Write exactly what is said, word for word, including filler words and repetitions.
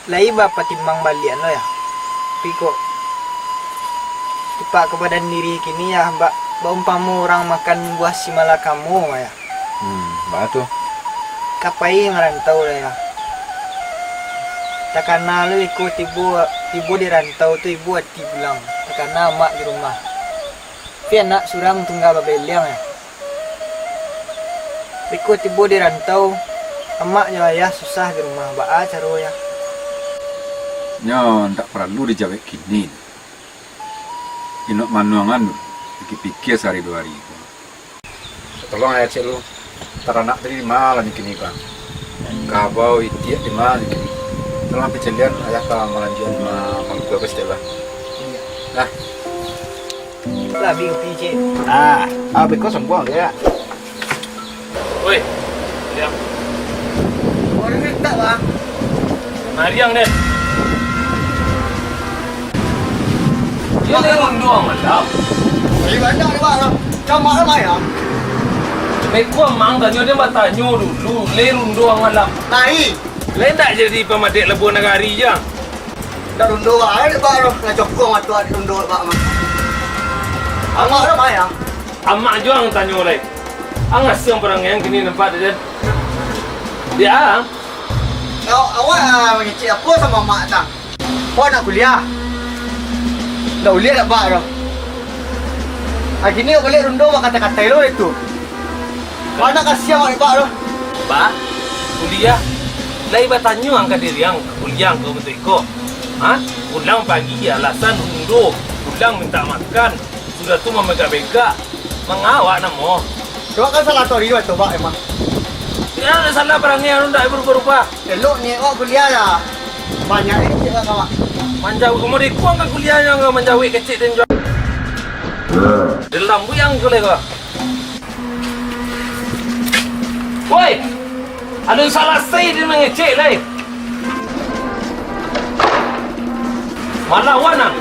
Lai bapatimbang baliak lo, Yah. Tapi kok, tipak ka badan diri kini, Yah, ba-, baumpamo urang makan buah si malakamo, Yah. Hmm, baa tu? Ka pai marantau lah, Yah. Takana lo iko tibo, tibo di rantau tu ibo ati pulang. Takana amak di rumah. Tapi anak surang tungga babaliang, Yah. Beko tibo di rantau, amak jo ayah susah di rumah, baa caro, Yah? Nyo ndak paralu dijawek kini. Inok manuangan tu, pikir-pikir sahari duo hari. Tolong ayah cek lu, taranak tadi di ma lah kini, Bang? Kabau itiak di ma kini? Tolong picalian, ayah ka malanjuan ma-, mangkua ka Stella. Nah. Lah, bi kopi, Cik. Ah, ah, beko sambuang je. Oi, Riang. Orang ni tak, Bang. Mariang deh. Dia dah runduang malam. Oi, banyak ni, Bang. Camak ramai, ah. Beko amang tanyo dia batanyo dulu, le runduang malam. Lai. Le ndak jadi pamadek lebuh nagari, Jang. Dak rundo baa dek bak tu, lah cokong atuak dek rundo bak mah. Amak dah bayar. Amak juo ang tanyo lai. Ang asa parangai ang kini nampak dek den. Dia ang. Awak, awak, ah, mangecek apo samo amak tang? Awak nak kuliah? Dak uliah dak bak tu. Ah, kini awak baliak rundo bak katai-katai lo itu. Mana kasiang awak bak tu? Bak, kuliah. Lai batanyo ang ka diri ang, kuliah ang ka bantuak iko. Ha? Pulang pagi alasan rundo, pulang mintak makan, sudah tu mamegak-begak. Manga awak namo? Awak kan salah tori tu, Bak, emang. Yo, ndak salah parangai anu ndak barubah-rubah. Elok ni awak kuliah lah. Banyak ni cek awak. Manjawek, kamu di kuang ka kuliah yang manjawek kecek dan jual. Dalam buyang kuliah kau. Woi! Alun salasai den mangecek lai. Malawan ang.